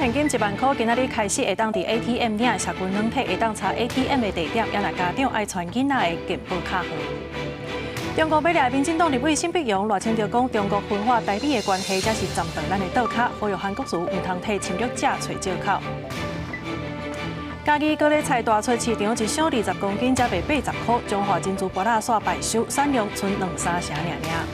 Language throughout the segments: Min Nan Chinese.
現金1萬箍，今仔日開始會當佇 ATM 領，社群軟體會當查 ATM 的地點，也若家長愛傳囡仔的健保卡號。中國欲掠民進黨立委沈伯洋，賴清德講中國分化台美的關係，才是站佇咱的倒跤，呼籲韓國瑜毋通替侵略者揣藉口。嘉義高麗菜大出市場，一箱20公斤才賣80箍，彰化珍珠芭樂煞敗收，產量賰兩三成爾爾。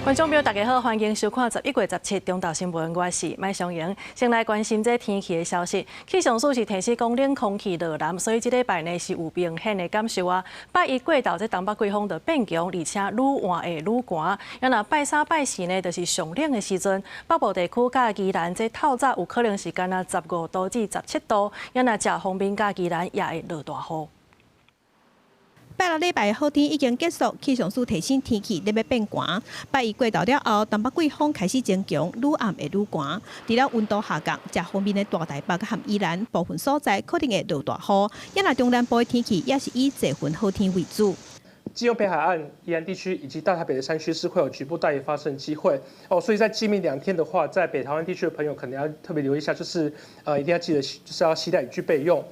觀眾朋友，大家好，歡迎收看11月17中晝新聞，我是麥雙瑩。先來關心這天氣的消息，氣象署是提醒講冷空氣落南，所以這禮拜呢是有明顯的感受啊。拜一過頭，這東北季風就變強，而且愈晚會愈寒。啊若拜三拜四呢，就是上冷的時陣。北部地區佮宜蘭這透早有可能是干焦15度至17度，啊若食方面佮宜蘭也會落大雨。拜六禮拜的好天已經結束，氣象署提醒天氣咧欲變寒。拜一過頭了後，東北季風開始增強，愈暗會愈寒。除了溫度下降，遮方面的大台北和宜蘭部分所在可能會落大雨。也若中南部的天氣也是以濟雲好天為主。基隆北海岸、宜蘭地區以及大台北的山區是會有局部大雨發生機會哦，所以在今明兩天的話，在北台灣地區的朋友可能要特別留意一下，就是一定要記得就是要攜帶雨具備用。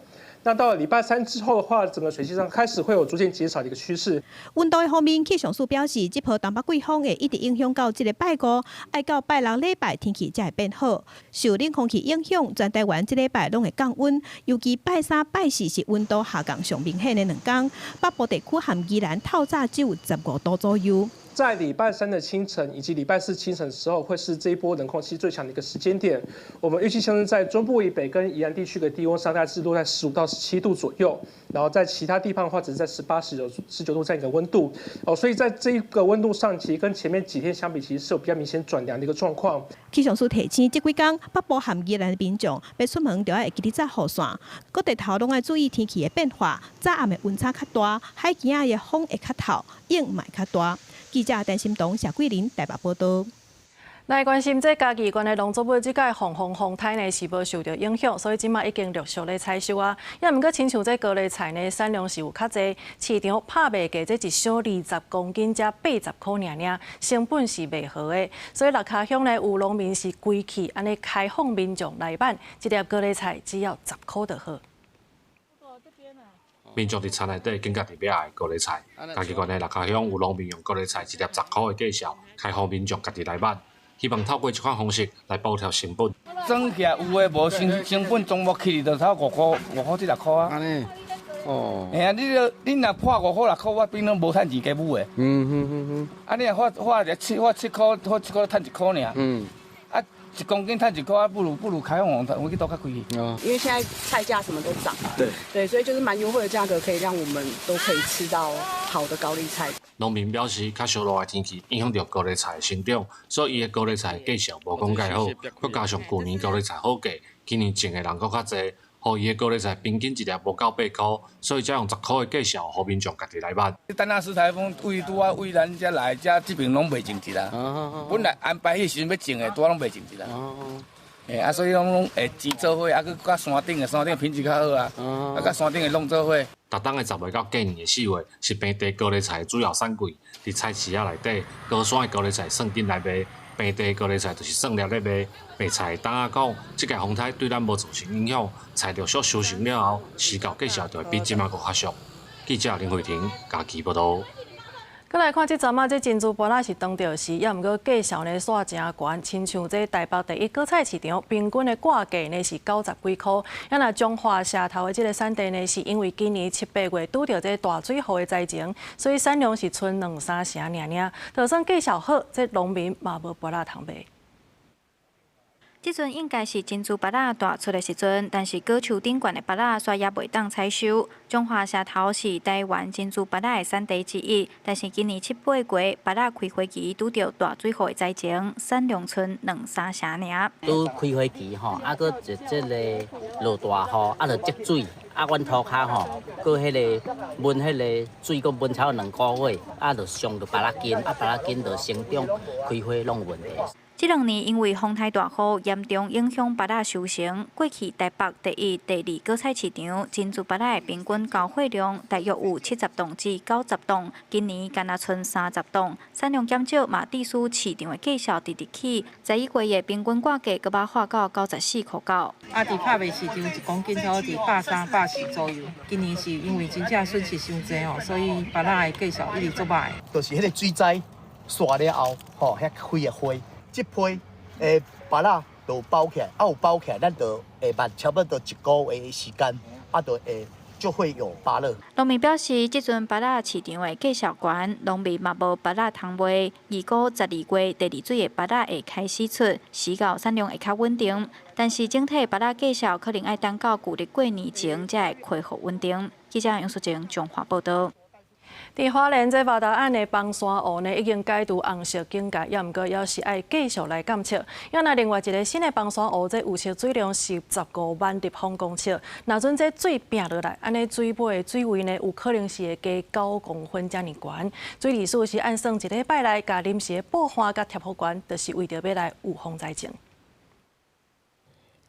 那到了禮拜三之後的話，整個水汽上開始會有逐漸減少的一個趨勢。溫度的方面，氣象署表示，這波東北季風會一直影響到這個拜五，愛到拜六禮拜天氣才會變好。受冷空氣影響，全台灣這禮拜攏會降溫，尤其拜三、拜四是溫度下降上明顯的兩天。北部地區和宜蘭透早只有15度左右。在禮拜三的清晨以及禮拜四清晨的時候，會是這一波冷空氣最強的一個時間點。我們預計像是在中部以北跟宜蘭地區的低溫上，大概是落在15到17度左右。然後在其他地方的話，只是在18、19度這樣一個溫度。哦，所以在這一個溫度上，其實跟前面幾天相比，其實是有比較明顯轉涼的一個狀況。氣象署提醒，這幾工北部和宜蘭的民眾，欲出門著愛會記得紮雨傘，各地頭攏愛注意天氣的變化。早暗的溫差較大，海墘仔的風會較透，湧嘛會較大。記者陳心東、謝桂林台北報道。來關心這嘉義縣的農作物，這擺防風風颱呢是無受著影響，所以這馬已經陸續咧採收啊。也毋過，親像這高麗菜呢，產量是有較濟，市場拍賣價這一箱20公斤才80箍爾爾，成本是袂好的。所以六跤鄉呢有農民是規氣按呢開放民眾來買，一粒高麗菜只要10箍就好。民眾佇田內底揀家己欲愛的高麗菜，嘉義縣的六跤鄉有農民用高麗菜一粒十箍的價數，開放民眾家己來買，希望透過這款方式來補貼成本。算起來有的無成成本總無去就差五箍5箍至6箍啊。按呢，哦。嘿啊，你若破5箍6箍，我變攏無趁錢加母的。啊，你若發發一七發七箍，發7箍趁1箍爾。啊，1公斤趁1箍，啊，不如開放，我去倒較貴。因為現在菜價什麼都漲。對，所以就是蠻優惠的價格，可以讓我們都可以吃到好的高麗菜。農民表示，較燒熱的天氣影響著高麗菜的生長，所以伊的高麗菜價數無講蓋好。閣加上舊年高麗菜好價，今年種的人閣較濟，予伊的高麗菜平均一粒無到8箍，所以才用十箍的價數，予民眾家己來買。達納斯颱風位拄仔位咱遮來，遮這邊攏袂種植啦。本來安排彼時陣欲種的，拄仔攏袂種植啦。嘿，啊，所以攏會錢做伙，啊，閣佮山頂的，山頂品質較好啊，啊，佮山頂的弄做伙。逐冬的10月到過年的4月，是平地高麗菜的主要產季。佇菜市仔內底，高山的高麗菜算緊來賣，平地的高麗菜就是算粒咧賣。賣菜的檔仔講，這屆風颱對咱無造成影響，菜陸續收成了後，市價價數就會比這馬閣較俗。記者林慧婷嘉義報導。閣來看這陣仔，這珍珠芭樂是當著時，也毋過價數呢煞誠懸，親像這台北第一果菜市場平均的掛價呢是90幾箍。啊若彰化社頭的這個產地呢，是因為今年七八月拄著這大水雨的災情，所以產量是賰兩三成爾爾。就算價數好，這農民嘛無芭樂通賣。這陣應該是珍珠芭樂大出的時陣，但是果樹頂懸的芭樂煞猶袂當採收。彰化社頭是台灣珍珠芭樂的產地之一，但是今年七八月芭樂開花期拄著大水雨的災情，產量賰兩三成爾。拄開花期吼，啊，閣一這个落大雨，啊，就積水，啊，阮塗跤吼，閣彼个聞彼个水，閣聞超兩個月，啊，就傷著芭樂根，啊，芭樂根就生長開花攏有問題。這兩年因為風颱大雨，嚴重影響芭樂收成。過去台北第一、第二果菜市場珍珠芭樂的平均交貨量大約有70噸至90噸，今年干焦賰30噸，產量減少嘛，致使市場的價數直直起，11月的平均掛價閣捌破到94塊9。啊，佇拍賣市場一公斤差不多佇130、140左右。今年是因為真正損失傷濟哦，所以芭樂的價數一直足䆀。就是彼個水災煞了後，吼，遐開的花。這批的芭樂就包起來，啊有包起來，咱就會慢差不多一個月的時間，啊就會就會有芭樂。農民表示，這陣芭樂市場的價數懸，農民嘛無芭樂通賣。預估12月第二水的芭樂會開始出，時到產量會較穩定。但是整體芭樂價數可能愛等到舊曆過年前才會恢復穩定。記者楊淑靜彰化報導。佇花蓮這外島岸的崩山湖呢，已經解除紅色警戒，也毋過猶是愛繼續來監測。猶若另外一个新的崩山湖，這預測水量是15萬立方公尺，若準這水拚落來，按呢水尾的水位呢，有可能是會加9公分遮爾懸。水利署是按算一禮拜內，共臨時的布岸佮貼復懸，就是為著欲來預防災情。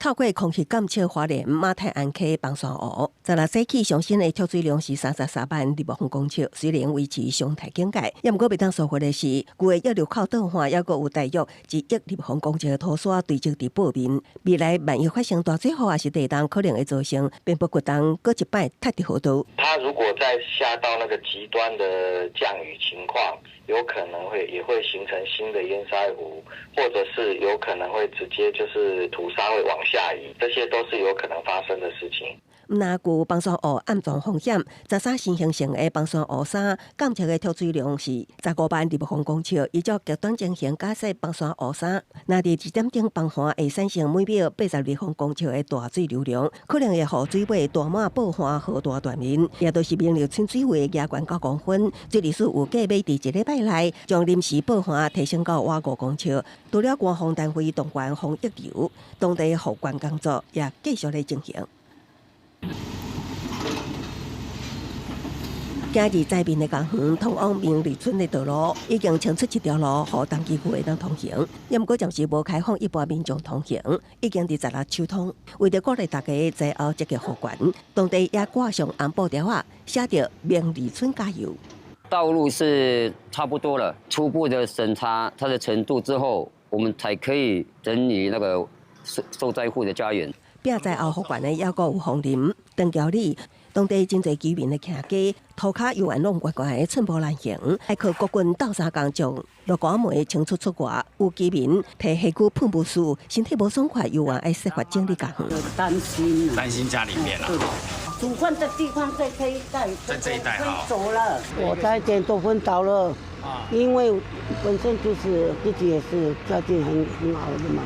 透過空氣監測花蓮馬太鞍溪崩山湖，十六早起上新的蓄水量是33萬立方公尺，雖然維持常態警戒，也毋過袂當疏忽的是，舊的溢流口倒岸，猶閣有大約1億立方公尺的土沙堆積佇坡面。未來萬一發生大水雨抑是地動，可能會造成邊坡決動，閣一擺塌佇河道。它如果再下到那個極端的降雨情況，有可能會也會形成新的堰塞湖，或者是有可能會直接就是土沙會往下移，這些都是有可能發生的事情。毋但舊崩山湖暗藏風險，十三新形成的崩山湖三監測的蓄水量是15萬立方公尺，依照極端情形假設崩山湖三，若佇一點鐘崩岸會產生每秒80立方公尺的大水流量，可能會予水尾大滿布岸河道斷面，也就是明里村水位加懸9公分。水利署有計欲佇一禮拜內將臨時布岸提升到倚5公尺。除了官方單位動員防溢流，當地復原工作也繼續咧進行。今日災民的公園通往明里村的道路已經清出一條路，予重機具會當通行。也毋過暫時無開放一般民眾通行，已經佇十六疏通。為著鼓勵大家災後積極復原，當地也掛上紅布條仔，寫著明里村加油。道路是差不多了，初步的審查它的程度之後，我們才可以整理那個受災戶的家園。拼災後復原的猶閣有楓林、長橋里，當地真濟居民的徛家，塗跤猶原攏懸懸的寸步難行，愛靠國軍鬥相共將落瓜梅清出出外。有居民提社區噴霧術，身體無爽快，猶原愛設法整理家園。擔心，擔心家裡面啦。煮飯的地方在這一帶，在這一帶哈。走了，我差一點都昏倒了。因為本身就是自己也是家境很好的嘛，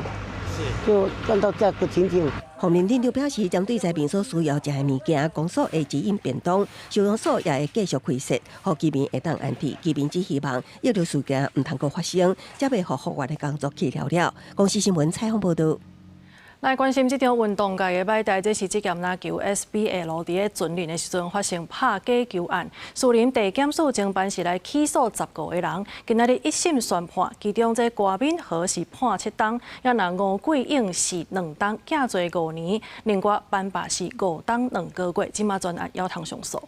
就看到這個情景。洪林鎮長表示，針對災民所需要食的物件，公所會指引便當，收容所也會繼續開設，予居民會當安置。居民只希望溢流事件毋通閣發生，才袂予復原的工作去了了。公視新聞採訪報導。來關心這場運動界的歹代，這是職業籃球 SBL 佇咧全聯的時陣發生拍假球案，士林地檢署偵辦是來起訴15個人，今仔日一審宣判，其中這郭敏和是判7冬，猶若吳桂英是2冬，減罪5年，另外班霸是5冬2個月，這馬全案猶通上訴。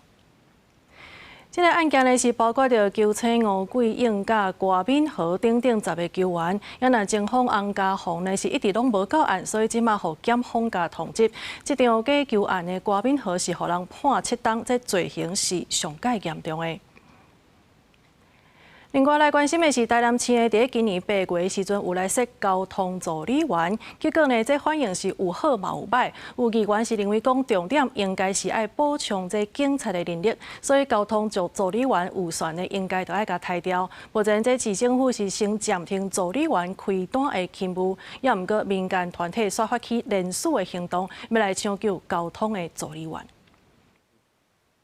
這个案件呢是包括著球星吳桂英佮郭敏和等等10个球員，猶若前鋒洪家宏呢是一直攏無到案，所以這馬予檢方共通緝。這場假球案的郭敏和是予人判7冬，這罪行是上蓋嚴重的。另外來關心的是，台南市佇咧今年8月的時陣有來設交通助理員，結果呢，這反應是有好嘛有歹。有議員是認為講重點應該是愛補充這警察的人力，所以交通助理員預算呢應該著愛共刣掉。目前這市政府是先暫停助理員開單的勤務，也毋過民間團體煞發起連署的行動，欲來搶救交通的助理員。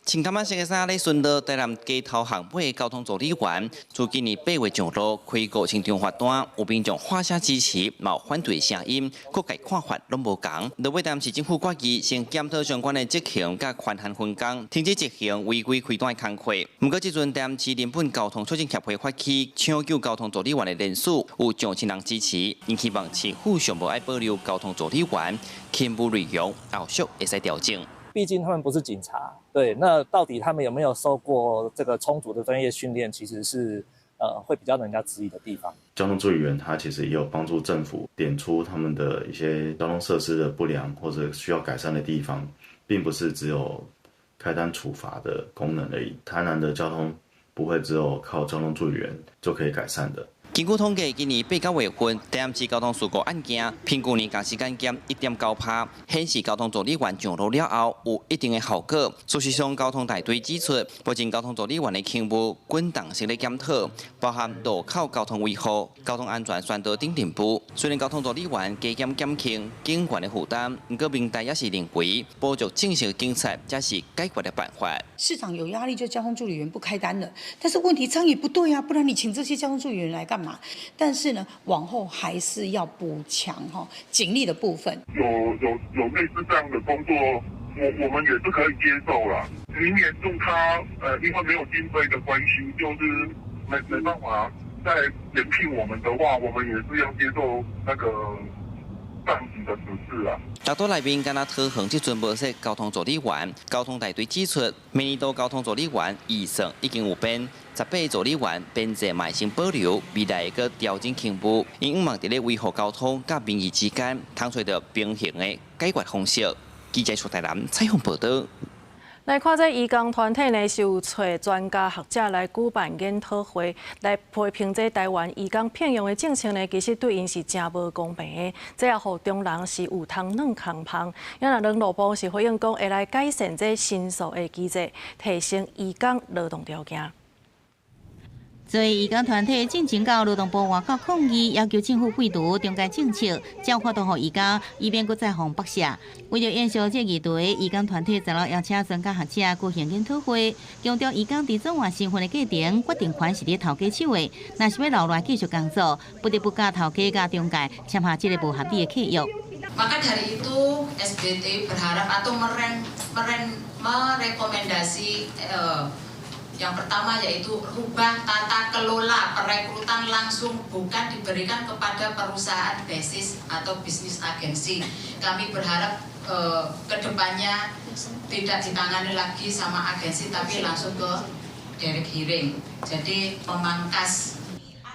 穿淡仔色的衫咧巡邏台南街頭巷尾交通助理員，自今年8月上路開5000張罰單，有民眾喊聲支持，嘛有反對聲音，各界看法攏無仝。落尾台南市政府決議先檢討相關的執行佮權限分工，停止執行違規開單的工課。毋過這陣台南市人本交通促進協會發起搶救交通助理員的連署，有上千人支持，𪜶希望市府上無愛保留交通助理員勤務內容，後續會使調整。畢竟他們不是警察，對，那到底他們有沒有受過這個充足的專業訓練，其實是會比較讓人家質疑的地方。交通助理員他其實也有幫助政府點出他們的一些交通設施的不良或者需要改善的地方，並不是只有開單處罰的功能而已。台南的交通不會只有靠交通助理員就可以改善的。根據統計，今年8、9月份，台南市交通事故案件平均年同時間減1.9%，顯示交通助理員上路了後有一定的效果。事實上，交通大隊指出，目前交通助理員的勤務滾動式咧檢討，包含路口交通維護、交通安全宣導等任務。雖然交通助理員加減減輕警員的負擔，毋過民代也是認為補足正式警察才是解決的辦法。市長有壓力，就交通助理員不開單了。但是問題這樣也不對啊，不然你請這些交通助理員來幹嘛？但是呢，往後還是要補強哈警力的部分。有類似這樣的工作，我們也是可以接受啦。明年度他因為沒有經費的關係，就是沒辦法再延聘我們的話，我們也是要接受那個上級的指示啊。大多內面敢若桃園這陣無設交通助理員，交通大隊指出，明年度交通助理員預算已經有編，18個助理員編制嘛先保留，未來會閣調整勤務，𪜶向望佇咧維護交通佮民意之間，通揣著平衡的解決方式。記者出台南採訪報導。來看這移工團體呢，是有揣專家學者來舉辦研討會，來批評這台灣移工聘用的政策呢，其實對𪜶是誠無公平的。這也予中人是有通軟空芳。也若聯絡部是回應講，會來改善這申訴的機制，提升移工勞動條件。所以，移工團體進前到勞動部外口抗議，要求政府廢除中介政策，才有法度予移工，以免閣再予剝削。為著延續這議題，移工團體十六邀請專家學者舉行研討會，強調移工佇轉換身份的過程，決定權是佇頭家手的。若是欲留來繼續工作，不得不佮頭家佮中介簽下這个無合理的契約。 Maka dari itu SBT berharap atau merekomendasi yang pertama yaitu rubah tata kelola perekrutan langsung bukan diberikan kepada perusahaan basis atau bisnis agensi. Kami berharap kedepannya tidak ditangani lagi sama agensi tapi langsung ke direct hiring. Jadi memangkas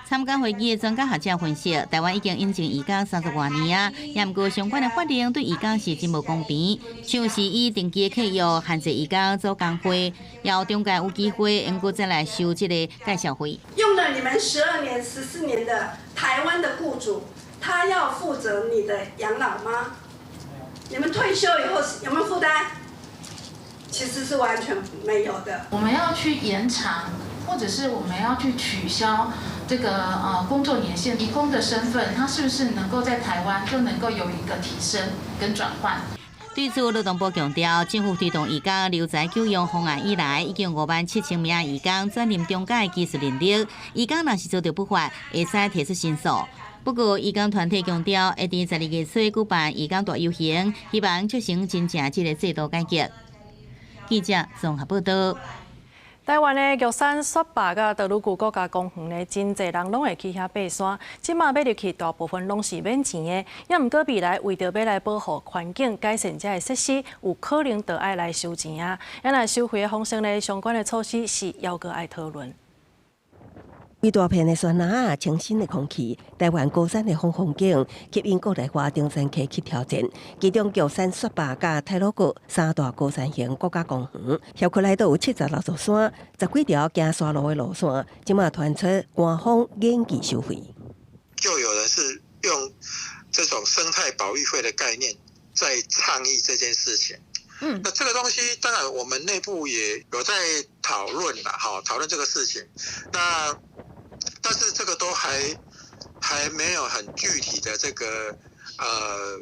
參加會議的專家學者分析，台灣已經引進移工30外年啊，也毋過相關的法令對移工是真無公平，像是以定期的契約限制移工組工會，要中介有機會能夠再來收這個介紹費。用了你們12年、14年的台灣的僱主，他要負責你的養老嗎？你們退休以後有沒有負擔？其實是完全沒有的。我們要去延長，或者是我們要去取消這個工作年限，移工的身份，他是不是能夠在台灣就能夠有一個提升跟轉換？對此，勞動部強調，政府推動移工留才久用方案以來，已經5萬7千名移工轉任中介技術能力，移工若是遭著不法，會使提出申訴。不過，移工團體強調，會佇12月初舉辦移工大遊行，希望促成真正這个制度改革。記者綜合報道。台灣的玉山雪霸佮太魯閣國家公園呢，真濟人攏會去遐爬山。這馬欲入去，大部分攏是免錢的。也毋過未來為著欲來保護環境、改善這个設施，有可能著愛來收錢啊。也若收費的方式呢，相關的措施是猶閣愛討論。規大片的山林，清新的空氣，台灣高山的好風景，吸引國內外登山客去挑戰。其中，玉山雪霸佮太魯閣三大高山型國家公園，合起來都有76座山，十幾條行山路的路線，這馬傳出官方研議收費。就有人是用這種生態保育費的概念在倡議這件事情。那這個東西當然我們內部也有在討論啦，哈，討論這個事情。那但是這個都還沒有很具體的這個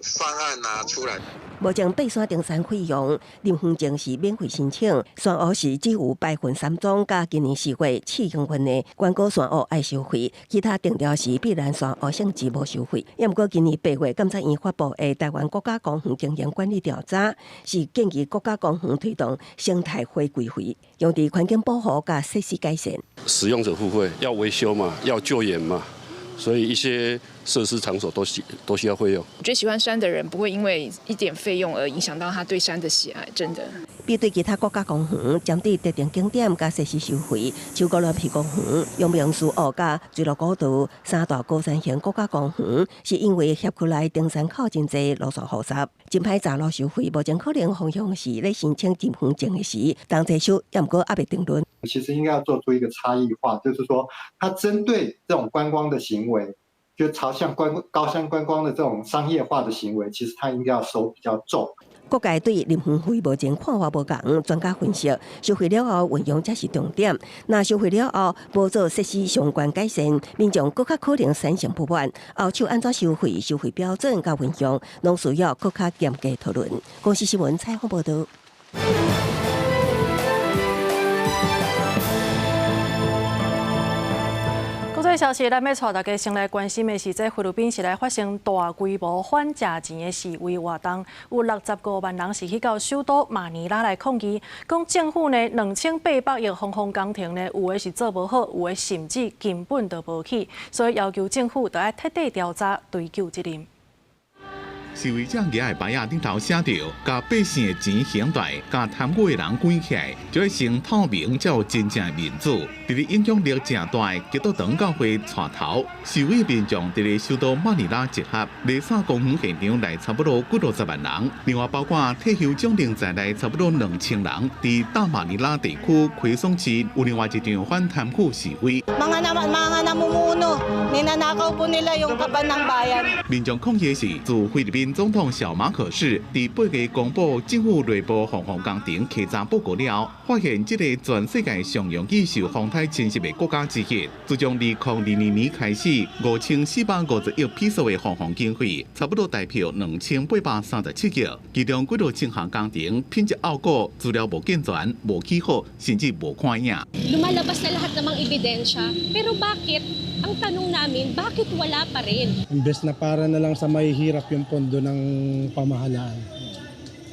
方案拿出來。目前爬山登山費用，林園證是免費申請，山屋是只有排雲山莊佮今年4月試營運的觀光山屋愛收費，其他定調是避難山屋性質無收費。也毋過今年8月，監察院發布的台灣國家公園經營管理調查，是建議國家公園推動生態回歸費，用佇環境保護佮設施改善。使用者付費，要維修嘛，要救援嘛。所以一些設施場所都需要費用。我覺得喜歡山的人不會因為一點費用而影響到他對山的喜愛，真的。比對其他國家公園，針對特定景點佮設施收費，像鵝鑾鼻公園、陽明蘇澳佮水鹿古道三大高山型國家公園，是因為轄區內登山口真濟，路線複雜，真歹查路收費，目前可能方向是咧申請林園證的時，當齊收，也毋過猶未定論。其實應該要做出一個差異化，就是說，它針對這種觀光的行為，就朝向觀高山觀光的這種商業化的行為，其實它應該要收比較重。各界對林園費目前看法無仝，專家分析，收費了後運用才是重點。若收費了後無做設施相關改善，民眾閣較可能產生不滿。後續按怎收費、收費標準佮運用，攏需要閣較嚴格討論。公視新聞採訪報導。國際消息，咱欲帶大家先來關心的是，這菲律賓是來發生大規模反食錢的示威活動，有65萬人是去到首都馬尼拉來抗議，講政府呢2800億防風工程呢，有的是做無好，有的甚至根本就無起，所以要求政府著愛徹底調查，追究責任。示威者舉的牌仔頂頭寫著：共百姓的錢還來，共貪污的人關起來，就會成透明，才有真正的民主。佇咧影響力誠大的基督長教會帶頭，示威民眾佇咧首都馬尼拉集合，麗沙公園現場來差不多幾落十萬人，另外包括退休將領在內差不多2000人，佇大馬尼拉地區奎松市有另外一場反貪腐示威。 Mga namumuno, ninanakaw po nila yung kaban ng bayan。民眾抗議的是自菲律賓總統小馬可仕佇8月公布政府內部防洪工程稽查報告了，發現這個全世界上容易受風颱侵襲的國家之一，自從2022年開始，5450億披索的防洪經費，差不多代表2837億，其中幾多千項工程品質惡古，資料無健全、無起好，甚至無看影。 Lumalabas na lahat ng mga ebidensya, pero bakit? Ang tanong namin, bakit wala pa rin? Imbes na para na lang sa mahihirap yung pondo ng pamahalaan,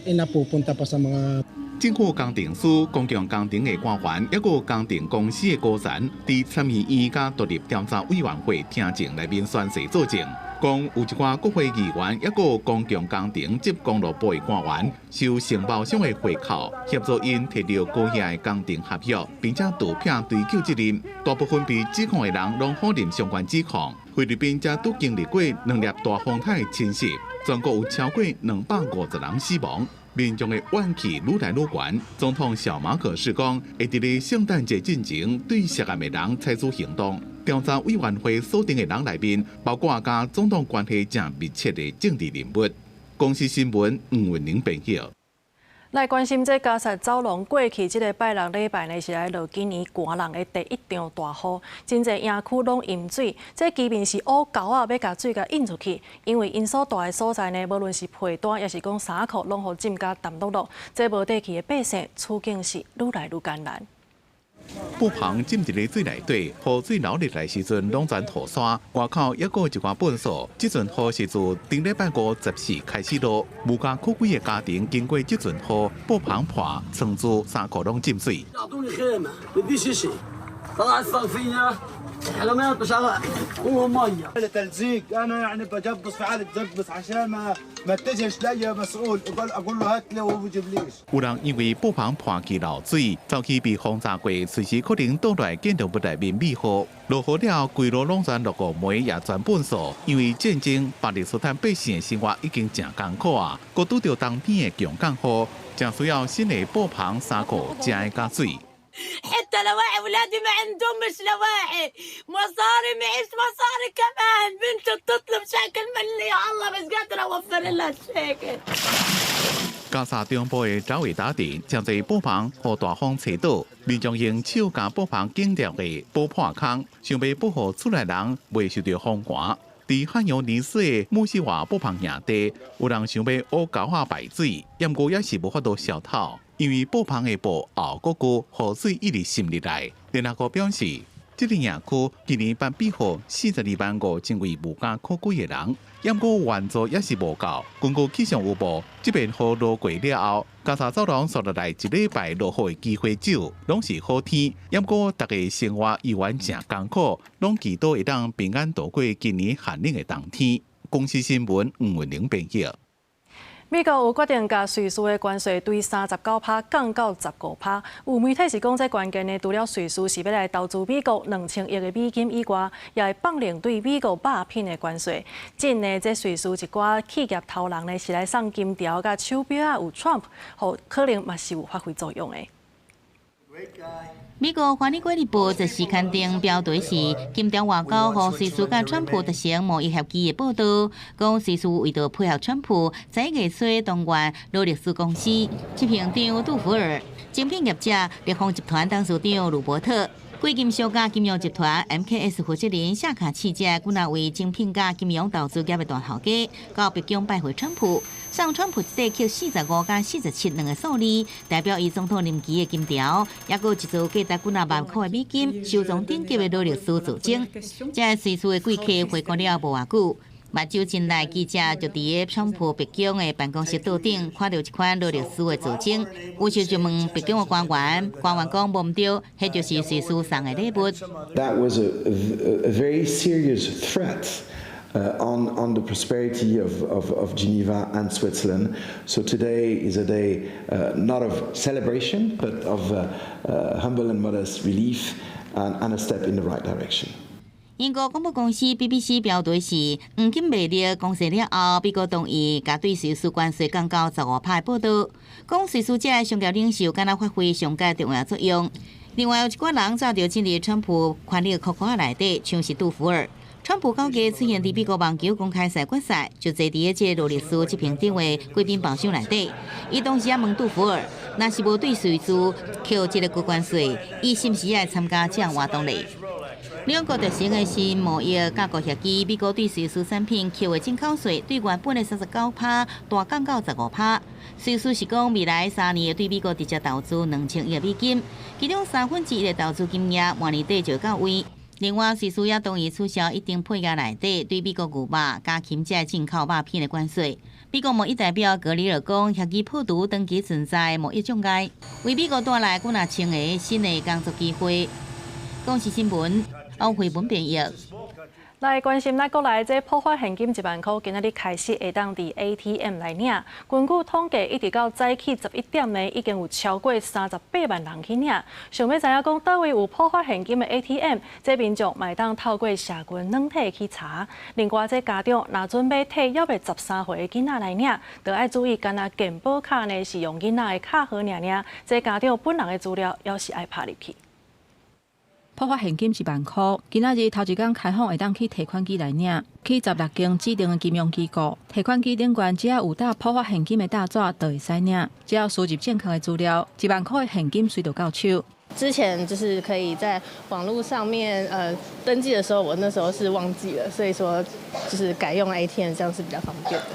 eh napupunta pa sa mga 政府工程師、公共工程的官員，抑閣工程公司的高層，佇參議院佮獨立調查委員會聽證內面宣誓作證，講有一寡國會議員，抑閣公共工程及公路部的官員，受承包商的回扣，協助𪜶提著高額的工程合約，並且逃避追究責任。大部分被指控的人攏否認相關指控。菲律賓才拄經歷過兩粒大風颱侵襲，全國有超過250人死亡。民眾的怨氣愈來愈懸。總統小馬可仕講，會佇咧聖誕節進前對涉案的人採取行動。調查委員會鎖定的人內面，包括佮總統關係誠密切的政治人物。公視新聞吳文玲編譯。來關心這加薩走廊過去這个拜六禮拜呢，是來落今年寒人的第一場大雨，真濟營區攏淹水。這居民是挖溝仔欲共水共引出去，因為𪜶所蹛的所在呢，無論是被單抑是講衫褲，攏予浸甲澹漉漉。這無地去的百姓處境是愈來愈艱難。布棚浸佇咧水內底，雨水流入來時陣，攏全塗沙。外口猶閣有一寡糞埽。這陣雨是自頂禮拜五14開始落，無家可歸的家庭經過這陣雨，布棚破，床褥、衫褲攏浸水。 طلعت صرفية حرامات مش عارف ميه تلزيق انا يعني بجبص في حاله تجبص عشان ما اتجهش لاي مسؤول اقول له هات لي وهو بيجيبليش。有人因為布棚破去漏水，走去被風炸過，隨時可能倒來建築物內面米雨。落雨了，規路攏全落雨霉，也全糞埽。因為戰爭，巴勒斯坦百姓的生活已經誠艱苦啊，閣拄著冬天的強降雨，誠需要新的布棚、衫褲、食的佮水。 حتى لواعي ولادي ما عندهمش لواعي مصاري معيش مصاري كمان بنت بتطلب شيكل مني يا الله مش قادرة اوفر لها الشيكل。加沙中部的爪維達鎮，誠濟布棚予大風吹倒，民眾用手共布棚剪掉的補破空，想欲保護厝內人袂受著風寒。佇漢陽尼斯的姆斯華布棚營地，有人想欲烏溝仔排水，毋過也是無法度消透，因為布棚的布厚閣高，雨水一直滲入來。聯合國表示，這个營區今年頒比予42萬5千位無家可歸的人，毋過援助也是無夠。根據氣象預報，這遍雨落過了後，加沙走廊紲落來一禮拜落雨的機會少，攏是好天。毋過逐家生活依然誠艱苦，攏祈禱會當平安度過今年寒冷的冬天。公視新聞吳文玲編譯。美國有決定共瑞士的關稅對39趴降到15趴。有媒體是講，這關鍵的除了瑞士是欲來投資美國2000億的美金以外，也會放寬對美國肉品的關稅。近呢，這瑞士一寡企業頭人呢是來送金條佮手錶仔，有 Trump，予可能嘛是有發揮作用的。美國華爾街日報這時刊登標題是金條外交予瑞士佮川普達成貿易協議的報導，講瑞士為著配合川普，十一月初動員勞力士公司執行長杜福爾、精品業者立方集團董事長魯伯特、貴金屬佮金融集團 MKS 負責人謝卡契這幾若位精品佮金融投資業的大頭家，到白宮拜會川普，送川普一塊刻45佮47兩个數字，代表伊總統任期的金條，抑閣有一組價值幾若萬箍的美金，收藏頂級的勞力士造鐘。這瑞士的貴客回國了無偌久，目睭真利記者就佇个川普白宮的辦公室桌頂看著一款勞力士的造鐘，於是就問白宮的官員，官員講無毋對，彼就是瑞士送的禮物。 That was a very serious threat on the prosperity of Geneva and Switzerland. So today is a day not of celebration, but of humble and modest relief and a step in the right direction. 英國廣播公司 BBC 標題是黃金賣力公示了後，美國同意共對瑞士關稅降到15趴的報導，講瑞士這个商業領袖敢若發揮上蓋重要作用。另外有一寡人紮著進入川普權力庫庫內底，像是杜福爾。川普九月出現佇美國網球公開賽決賽，就坐佇个這個勞力士執行長的貴賓包廂內底。伊當時也問杜福爾，若是無對瑞士扣這个高關稅，伊是毋是愛參加這項活動咧？兩國達成的新貿易架構協議，美國對瑞士產品扣的進口稅對原本的39趴大降到十五趴。瑞士是講未來3年會對美國直接投資2000億美金，其中1/3的投資金額明年底就到位。另外，瑞士也同意取消一定配額內底對美國牛肉、家禽這進口肉品的關稅。美國貿易代表格里爾講，協議破除長期存在貿易障礙，為美國帶來幾若千个新的工作機會。公視新聞，王慧文編譯。來關心咱國內這普發現金1萬箍，今仔日開始會當佇 ATM 來領。根據統計，一直到早起11點呢，已經有超過38萬人去領。想欲知影講，佗位有普發現金的 ATM，這民眾嘛會當透過社群軟體去查。另外，這家長若準備替猶未13歲的囡仔來領，就愛注意，干焦健保卡呢是用囡仔的卡號爾爾，這家長本人的資料猶是愛拍入去。普發現金1萬箍，今仔日頭一工開放會當去提款機來領，去16間指定的金融機構提款機頂懸，只要有貼普發現金的貼紙，就會使領。只要輸入正確的資料，1萬箍的現金隨就到手。之前就是可以在網路上面登記的時候，我那時候是忘記了，所以說就是改用 ATM 這樣是比較方便的。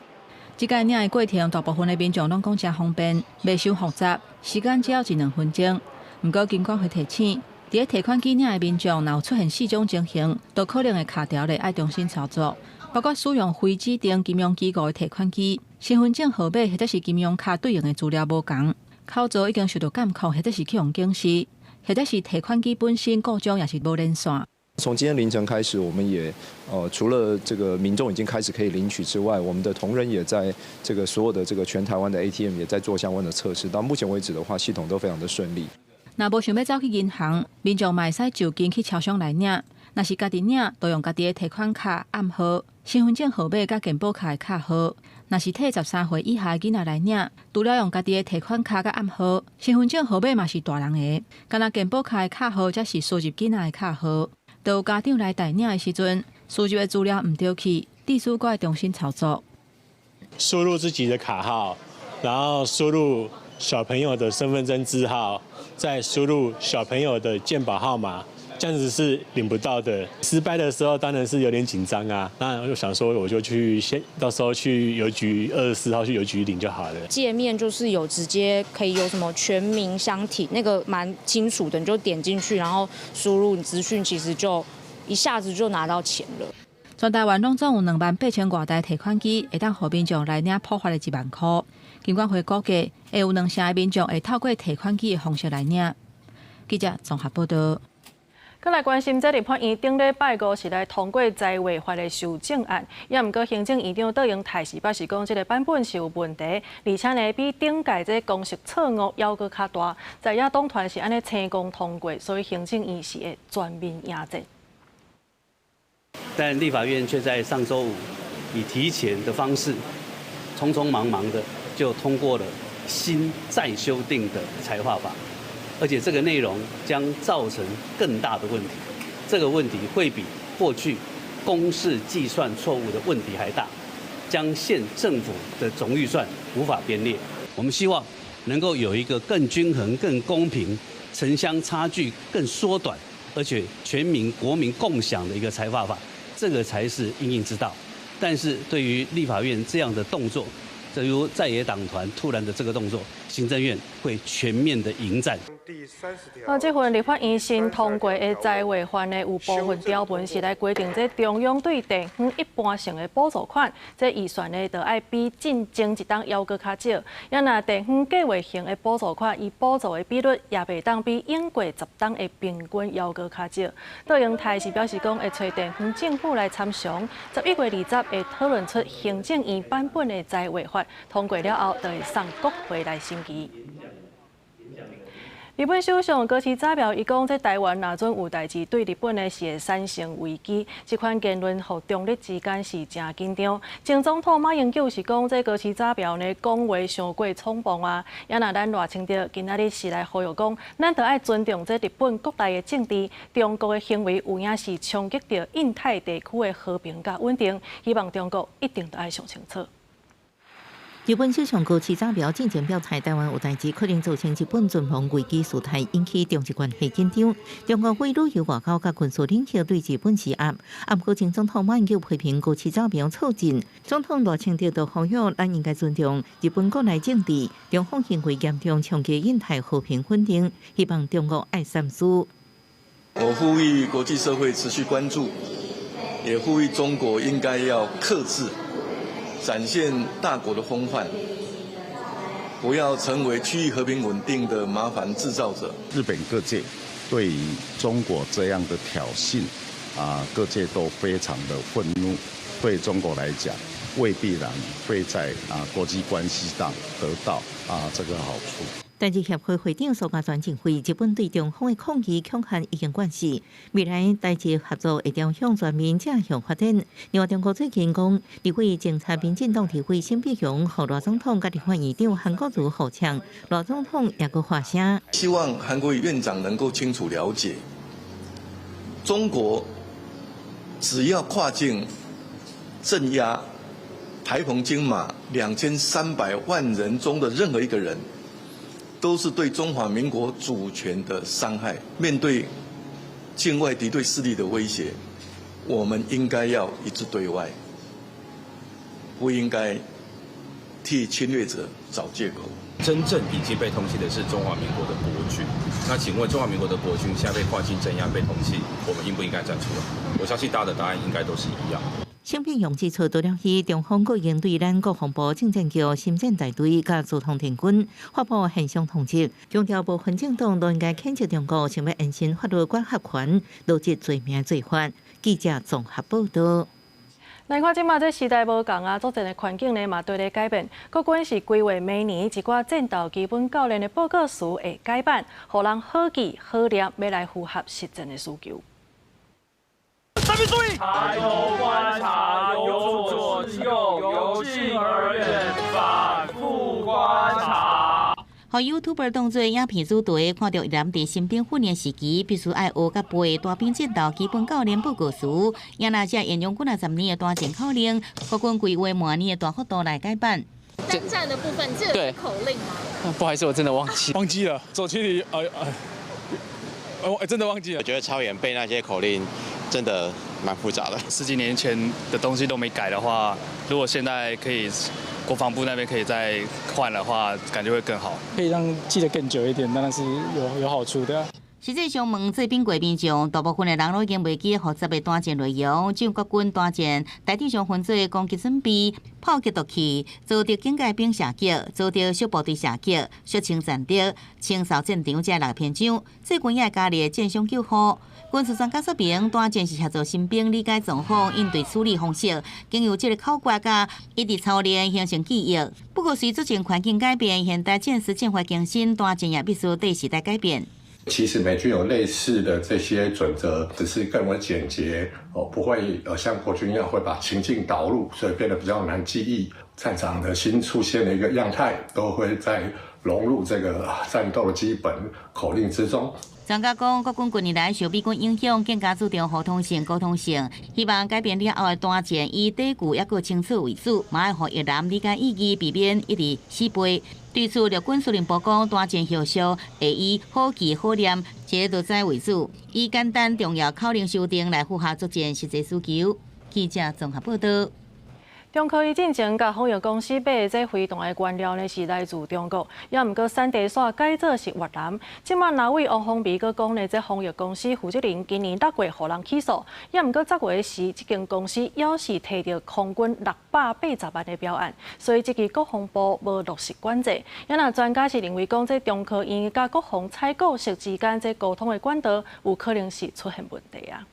這擺領的過程，大部分的民眾攏講誠方便，袂傷複雜，時間只要一兩分鐘。毋過金管會提醒，佇咧提款機領的民眾，若有出現四種情形，都可能會卡著咧，愛重新操作。包括使用非指定金融機構的提款機、身份證號碼或者是金融卡對應的資料無仝、口座已經受到監控或者是去予警示，或者是提款機本身故障也是無連線。從今天凌晨開始，我們也除了這個民眾已經開始可以領取之外，我們的同仁也在這個所有的這個全台灣的 ATM 也在做相關的測試。到目前為止的話，系統都非常的順利。若無想欲走去銀行，民眾嘛會使就近去超商來領。若是家己領，就用家己的提款卡暗號、身份證號碼佮健保卡的卡號。若是替13歲以下的囡仔來領，除了用家己的提款卡佮暗號、身份證號碼嘛是大人的，干焦健保卡的卡號才是輸入囡仔的卡號。就有家長來代領的時陣，輸入的資料毋對去，必須閣愛重新操作。輸入自己的卡號，然後輸入小朋友的身份證字號，再輸入小朋友的健保號碼，這樣子是領不到的。失敗的時候當然是有點緊張啊，那我就想說我就去先，到時候去郵局24號去郵局領就好了。界面就是有直接可以有什麼全民相挺，那個蠻清楚的，你就點進去，然後輸入資訊，其實就一下子就拿到錢了。全台灣攏總有28,000外台提款機，會當予民眾來領普發的1萬箍。金管會估計，會有兩成的民眾會透過提款機的方式來領。記者綜合報道。閣來關心，這立法院頂禮拜五是來通過財劃法的修正案，也毋過行政院長卓榮泰是表示講，這个版本是有問題，而且呢比頂屆這公式錯誤猶閣較大。在野黨團是按呢成功通過，所以行政院是會全面迎戰。但立法院卻在上週五以提前的方式，匆匆忙忙的就通過了新再修訂的財劃法，而且這個內容將造成更大的問題，這個問題會比過去公式計算錯誤的問題還大，將縣政府的總預算無法編列。我們希望能夠有一個更均衡、更公平、城鄉差距更縮短，而且全民國民共享的一個財劃法。這個才是因應之道，但是對於立法院這樣的動作，這如在野黨團突然的這個動作，行政院會全面的迎戰。啊，這份立法院新通過的財劃法呢，有部分條文是來規定，這中央對地方一般性的補助款，這預算呢，就愛比進前一冬猶閣較少。也若地方計劃型的補助款，伊補助的比率也袂當比永過10冬的平均猶閣較少。卓榮泰是表示講，會揣地方政府來參詳，11月20會討論出行政院版本的財劃法，通過了後，就會送國會來審議。日本首相高市早苗伊講，這台灣若準有代誌，對日本呢是會產生危機。這款言論，予中日之間是誠緊張。前總統馬英九是講，這高市早苗呢講話傷過衝動啊。也若咱賴清德今仔日是來呼籲講，咱著愛尊重這日本國內的政治，中國的行為有影是衝擊著印太地區的和平佮穩定，希望中國一定著愛想清楚。日本首相高市早苗進前表態，台灣有代誌可能造成日本存亡危機事態，引起中日關係緊張。中國為旅遊外交佮軍事領袖對日本施壓，啊，毋過前總統馬英九批評高市早苗錯進，總統賴清德就呼籲咱應該尊重日本國內政治，中方行為嚴重衝擊印太和平穩定，希望中國愛三思。我呼籲國際社會持續關注，也呼籲中國應該要克制。展現大國的風範，不要成為區域和平穩定的麻煩製造者。日本各界對於中國這樣的挑釁，啊，各界都非常的憤怒。對中國來講，未必然會在啊國際關係上得到啊這個好處。台日協會會長蘇嘉全認為，日本對中方的抗議恐嚇已經慣勢，未來台日合作會朝向全面正向發展。另外，中國最近講，立委偵查民進黨立委沈伯洋予賴總統佮立法院長韓國瑜互嗆，賴總統也閣發聲。希望韓國瑜院長能夠清楚了解，中國只要跨境鎮壓台澎金馬2300萬人中的任何一個人，都是對中華民國主權的傷害。面對境外敵對勢力的威脅，我們應該要一致對外，不應該替侵略者找借口。真正已經被通緝的是中華民國的國軍。那請問中華民國的國軍現在被跨境鎮壓、被通緝，我們應不應該站出來？我相信大家的答案應該都是一樣。沈伯洋指出，除了去中方閣已經對咱國防部政戰局、森戰大隊佮朱通電軍發布現場通緝，強調無分政黨都應該譴責中國，想欲延伸法律管轄權，羅織罪名罪法。記者綜合報道。來看這馬這時代無仝啊，作戰的環境呢嘛綴咧改變。國軍是規劃明年一寡戰鬥基本教練的報告詞會改版，予人好記好念，欲來符合實戰的需求。特別注意，抬頭觀察，由左至右，由近而遠，反覆觀察。予 YouTuber 當做影片主題，看著伊人佇新兵訓練時期必須愛學佮背大兵戰鬥基本教練報告詞，也若這沿用幾若十年的大戰口令，國軍規劃明年的大幅度來改版。三戰的部分，這個是口令嗎？不好意思，我真的忘記忘記了。左起立，哦，真的忘記了。我覺得操演背那些口令真的蠻複雜的。十幾年前的東西都沒改的話，如果現在可以，國防部那邊可以再換的話，感覺會更好。可以讓記得更久一點，當然是有好處的。實際上，問這邊過民眾，大部分的人攏已經袂記複雜的單戰內容。將國軍單戰大致上分做攻擊準備、炮擊毒氣、遭敵警戒兵射擊、遭敵小部隊射擊、肅清戰敵、清掃戰場這六篇章。最近也會加入戰傷救護。軍事專家說明，單戰是協助新兵理解狀況、應對處理方式，經由這個口訣佮一直操練形成記憶。不過，隨作戰環境改變，現代戰術戰法更新，單戰也必須對時代改變。其實美軍有類似的這些準則，只是更為簡潔哦，不會像國軍一樣會把情境導入，所以變得比較難記憶。戰場的新出現的一個樣態，都會再融入這個戰鬥的基本口令之中。專家講，國軍近年來受美軍影響，更加注重互通性、溝通性，希望改變了後的單戰以底句抑閣清楚為主，嘛愛予役男理解意義，避免一直死背。對此，陸軍司令部講，單戰後續會以好記好念、這個就為主，以簡單重要口令修訂來符合作戰實際需求。記者綜合報道。中科院進前共豐益公司買的這飛彈的原料呢，是來自中國，也毋過產地煞改做是越南。這馬藍委王鴻薇閣講呢，這豐益公司負責人今年6月予人起訴，也毋過10月時，這間公司猶是提著空軍680萬的標案，所以這支國防部無落實管制。也若專家是認為講，這中科院佮國防採購室之間這溝通的管道有可能是出現問題啊。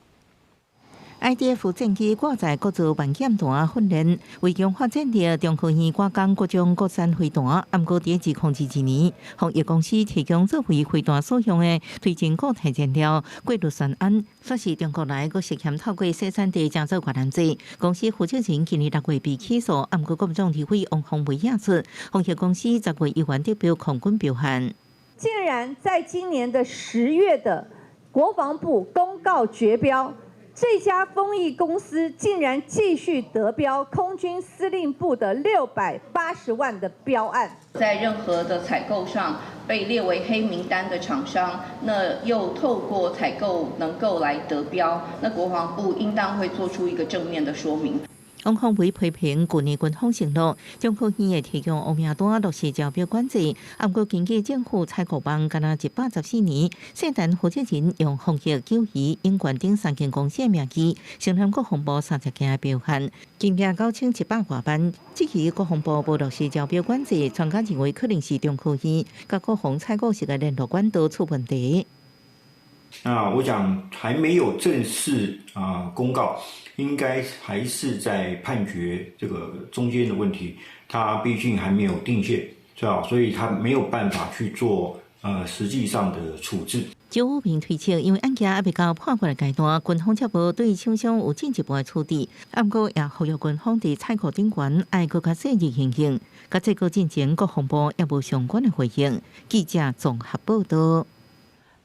IDF 戰機掛載國造萬劍彈訓練，為強化戰力，中科院趕工各種國產飛彈。毋過佇2022年，豐益公司提供作為飛彈所用的推進固態燃料過氯酸銨，煞是中國來，閣涉嫌透過生產地成做越南製。公司負責人今年6月被起訴，毋過國民黨立委王鴻薇指出，豐益公司10月依然得標空軍標案。竟然在今年的10月的國防部公告絕標。這家豐益公司竟然繼續得標空軍司令部的680萬的標案。在任何的採購上被列為黑名單的廠商，那又透過採購能夠來得標，那國防部應當會做出一個正面的說明。王鴻薇批評舊年軍方承諾中科院會提供烏名單落實招標管制，毋過根據政府採購網，敢若114年，聖誕負責人用豐益、九誼、永冠等三間公司的名義，承攬國防部30件的標案，金額9100外萬。這期國防部無落實招標管制，專家認為可能是中科院佮國防採購室的聯絡管道出問題。那我想還沒有正式啊公告，應該還是在判決這個中間的問題，他畢竟還沒有定線，是吧？所以他沒有辦法去做實際上的處置。周武平推測，因為案件猶未到判決的階段，軍方才無對廠商有進一步的處置。毋過也呼籲軍方佇採購頂懸愛閣較細膩行動。佮這個進前，國防部也無相關的回應。記者綜合報道。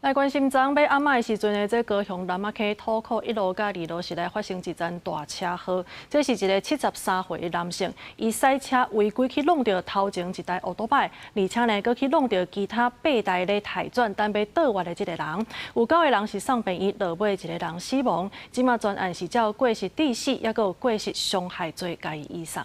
來關心昨昏欲暗暝的時陣呢，這高雄楠仔坑土庫一路佮二路是來發生一場大車禍。這是一个73歲的男性，伊駛車違規去挵著頭前一台歐多擺，而且呢，閣去挵著其他八台咧刣轉等欲倒彎的這个人。有九个人是送病院，落尾一个人死亡。這馬全案是照過失致死，抑閣有過失傷害罪共伊移送。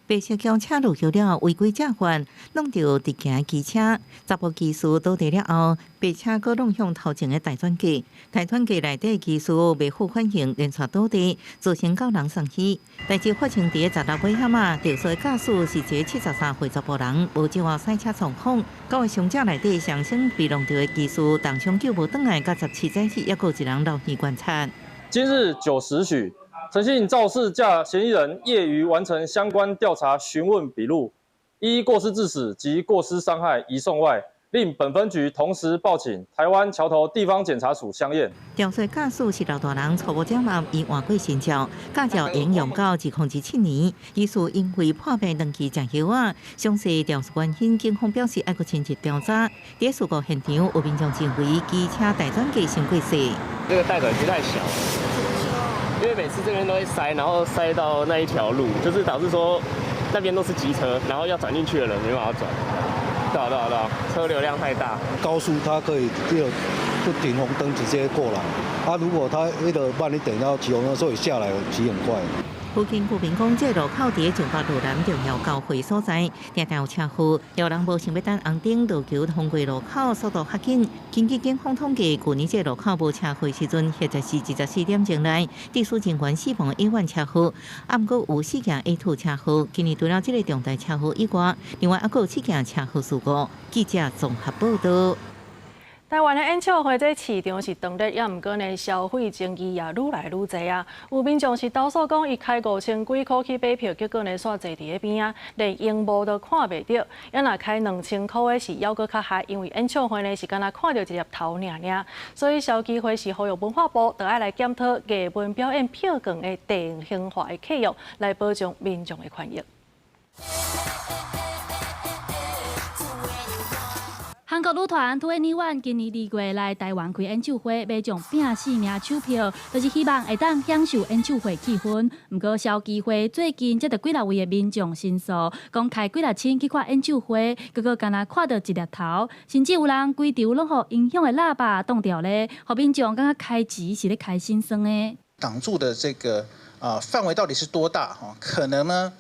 白色轎車落雨了，違規左轉，挵著直行機車，查埔機師倒地了後，白車閣挵向頭前的大轉機，大轉機內底機師袂赴反應，連竄倒地，造成九人送醫。代誌發生佇16尾仔啊，肇事的駕駛是一个73歲查埔人，無照啊駛車創訪，九个傷者內底上先被挵著的機師重傷救無轉來，佮17早起，抑閣有一人留院觀察。今日9時許，陳姓肇事駕嫌疑人業餘完成相關調查詢問筆錄，依過失致死及過失傷害移送外，另本分局同時報請台灣橋頭地方檢察署相驗。肇事駕駛是老大人，初步檢驗已換過身照，駕照沿用到2017年。疑似因為破病長期食藥仔，詳細調查原因，警方表示愛閣深入調查。佇事故現場有民眾認為機車大轉機傷過細，這個大轉機太小了。因為每次這邊都會塞，然後塞到那一條路，就是導致說那邊都是機車，然後要轉進去的人沒辦法轉。對啊對啊對啊，車流量太大。高速它可以就不停紅燈直接過來，啊，如果它那個慢一點，要騎紅燈，所以下來騎很快。附近居民講，這路口佇咧松北路南重要交匯所在，定定有車禍，有人無想欲等紅燈，路橋通過路口速度較緊。根據警方統計，舊年這路口無車禍時陣，或者是24點鐘內，肇事人員死亡一萬車禍，啊，毋過有四件 A 2車禍。今年除了這個重大車禍以外，另外猶閣有七件車禍事故。記者綜合報道。台灣的演唱會這市場是當熱，也毋過呢消費爭議也愈來愈濟啊。有民眾是投訴講，伊開5000幾箍去買票，結果呢煞坐佇咧邊仔，連螢幕都看袂著。啊若開2000箍的是猶閣較害，因為演唱會呢是干焦看著一粒頭爾爾。所以消基會是呼籲文化部，著愛來檢討藝文表演票券的定型化的契約，來保障民眾的權益。韓國女團2NE1今年2月來台灣開演唱會，買將拼死命搶票，就是希望會當享受演唱會氣氛。毋過消基會最近接著幾若位的民眾申訴，講開幾若千去看演唱會，結果干焦看著一粒頭，甚至有人規場攏予音響的喇叭擋著咧，予民眾感覺開錢是咧開心酸的。擋住的這個啊範圍到底是多大？哈，可能呢？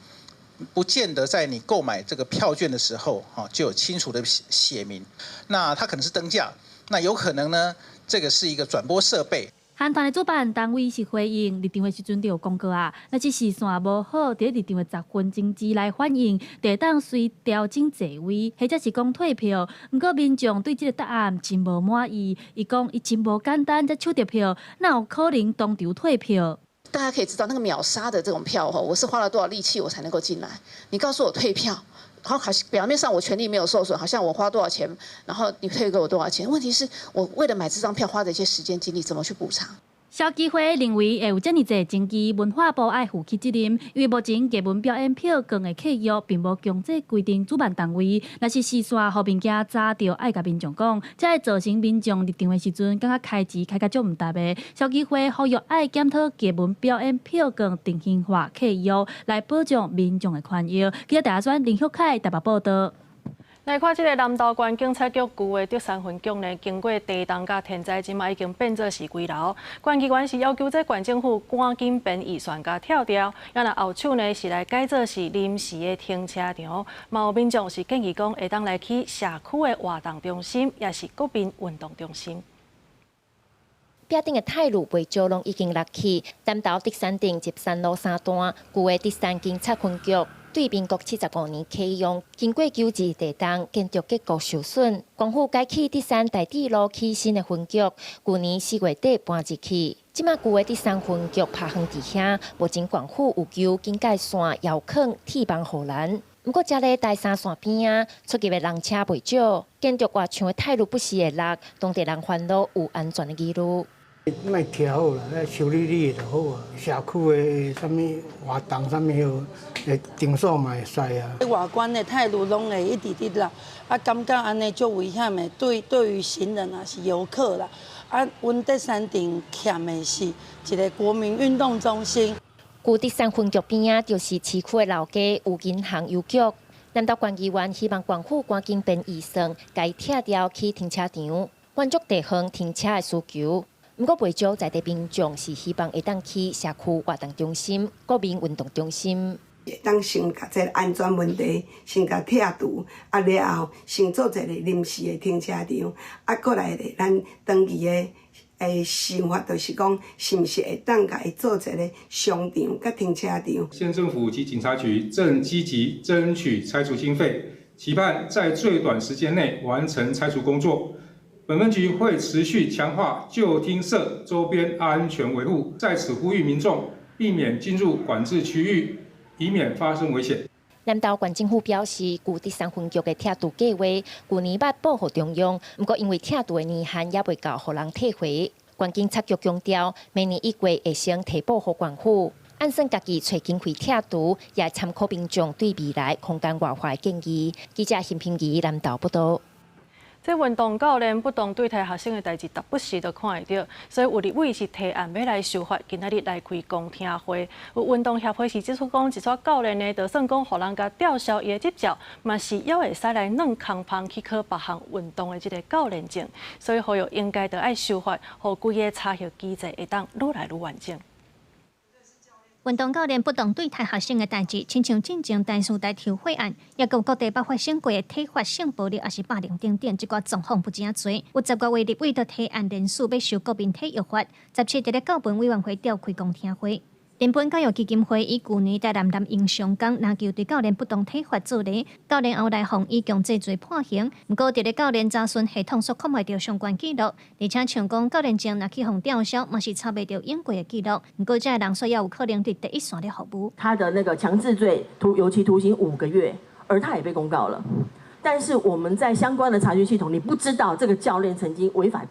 不見得在你購買這個票券的時候，就有清楚的寫明。那它可能是燈架，那有可能呢，這個是一個轉播設備。韓團的主辦單位是回應入場的時陣就有講過啊，若是視線無好，佇咧入場的10分鐘之內反應，就會當隨調整座位，或者是講退票。毋過民眾對這個答案真無滿意，伊講伊真無簡單才搶著票，哪有可能當場退票？大家可以知道那個秒殺的這種票我是花了多少力氣我才能夠進來？你告訴我退票，然後好像表面上我權利沒有受損，好像我花多少錢，然後你退給我多少錢？問題是我為了買這張票花的一些時間精力，怎麼去補償？消基會認為會有遮爾濟爭議，文化部愛負起責任，因為目前藝文表演票券的契約並無強制規定主辦單位，若是視線予物件遮著，愛共民眾講，才會造成民眾入場的時陣感覺開錢開甲足毋值的。消基會呼籲愛檢討藝文表演票券定型化契約，來保障民眾的權益。記者大專林旭凱台北報道。來看這個南投縣警察局舊的竹山分局呢，經過地動佮天災，這馬已經變做是危樓。縣議員是要求這縣政府趕緊編預算共拆掉，啊若後手呢是來改做是臨時的停車場。嘛有民眾是建議講，會當來起社區的活動中心，抑是國民運動中心。壁頂的鐵路袂少攏已經落去，南投竹山鎮集山路三段舊的竹山警察分局。對民國75年啟用，經過9·2地動，建築結構受損。縣府改起竹山大智路起新的分局，舊年4月底搬入去。這馬舊的竹山分局拍遠佇遐，目前縣府有求警戒線、遙控、鐵網護欄。毋過，遮咧台三線邊仔出入的人車袂少，建築外牆的鐵路不時會落，當地人煩惱有安全的疑慮。莫拆好啦，修理理就好啊。社區的啥物活動，啥物的場所嘛會使啊。外觀的鐵路攏會一直佇落，啊，感覺按呢足危險的，對對於行人啊是遊客啦。啊，阮竹山鎮欠的是一個國民運動中心。舊竹山分局邊仔就是市區的老街，有銀行、郵局。南投縣議員希望縣府趕緊編預算，共拆掉起停車場，滿足地方停車的需求。毋過，袂少在地民眾是希望會當起社區活動中心、國民運動中心。會當先共這個安全問題先共拆除，啊了後先做一個臨時的停車場，啊過來咧，咱長期的的想法就是講，是毋是會當共伊做一個商場佮停車場？縣政府及警察局正積極爭取拆除經費，期盼在最短時間內完成拆除工作。本分局會持續強化舊廳舍周邊安全維護，在此呼籲民眾避免進入管制區域，以免發生危險。南投縣政府表示，舊竹山分局的拆除計劃，舊年捌報予中央，毋過因為拆除的年限猶未到，予人退回。縣警察局強調，明年1月會先提報予縣府，按算家己揣經費拆除，也參考民眾對未來空間外化的建議。記者陳平儀南投報道。這運動教練不當對待學生的代誌，逐不時都看會著，所以有立委是提案欲來修法，今仔日來開公聽會。有運動協會是指出講，一撮教練呢，就算講予人共吊銷伊的執照，嘛是猶會使來軟空芳去考別項運動的這个教練證，所以呼籲應該著愛修法，予規个查核機制會當愈來愈完整。運動教練不當對待學生的代誌，親像進前台師大抽血案，抑閣有各地捌發生過的體罰性暴力，抑是霸凌等等，這寡狀況不真濟。有十外位立委都提案聯署欲修國民體育法，17佇咧教文委員會召開公聽會。林本教育基金會以舊年台南南榮上港籃球隊教練不當體罰做例，教練後來予以強制罪判刑。毋過，佇咧教練查詢系統所看袂著相關記錄，而且像講教練證若去予吊銷，嘛是查袂著用過的記錄。毋過，這个人煞猶有可能佇第一線咧服務。他的那個強制罪徒有期徒刑5個月，而他也被公告了。但是我們在相關的查詢系統，你不知道這個教練曾經違反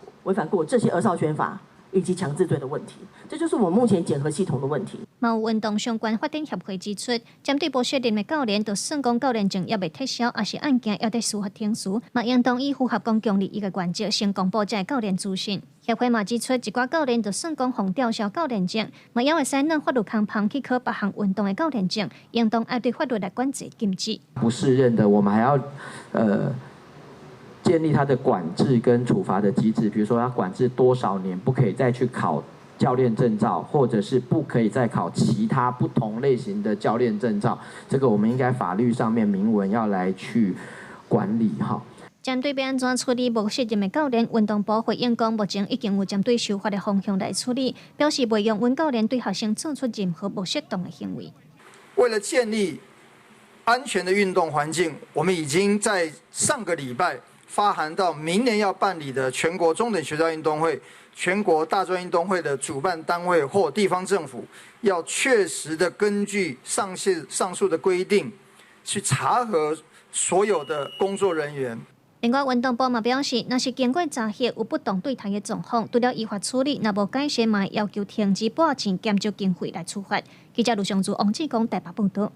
過這些兒少權法以及強制罪的問題，這就是我們目前檢核系統的問題。嘛有運動相關發展協會指出，針對無適任的教練，就算講教練證猶未撤銷，抑是案件猶佇司法程序，嘛應當以符合公共利益的原則，先公布這个教練資訊。協會嘛指出，一寡教練就算講予吊銷教練證，嘛猶會使軟法律空芳去考別項運動的教練證，應當愛對法律來管制禁止。不適任的，我們還要建立他的管制跟處罰的機制，比如說他管制多少年不可以再去考教練證照，或者是不可以再考其他不同類型的教練證照，這個我們應該法律上面明文要來去管理哈。針對欲按怎處理無適任的教練，運動部回應講，目前已經有針對修法的方向來處理，表示袂容允教練對學生做出任何無適當的行為。為了建立安全的運動環境，我們已經在上個禮拜發函到明年要辦理的全國中等學校運動會、全國大專運動會的主辦單位或地方政府，要確實的根據上述的規定，去查核所有的工作人員。另外，運動部嘛表示，若是經過查核有不當對待的狀況，除了依法處理，若無改善，嘛會要求停止撥錢減少經費來處罰。記者盧尚柱、王志剛台北報導。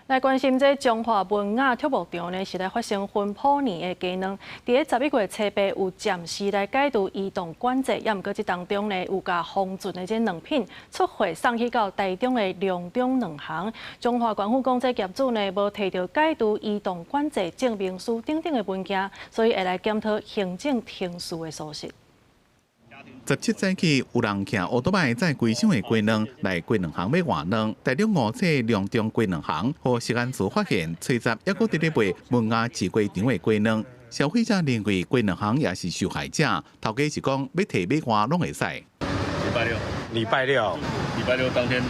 來關心這彰化文雅畜牧場呢，是來發生熏普年的雞卵。佇咧11月初8有暫時來解除移動管制，抑毋過這當中呢，有共封存的這卵品出貨送去到台中的龍中卵行。彰化縣府講，這業主呢無提著解除移動管制證明書等等的文件，所以會來檢討行政程序的屬實。 17早起，有人騎烏多擺載規箱的雞卵來雞卵行欲換卵。台中五股龍中雞卵行予食安處發現，初十猶閣佇咧賣文雅飼雞場的雞卵。消費者認為雞卵行也是受害者，頭家是講欲提欲換攏會使。禮拜六，禮拜六，禮拜六當天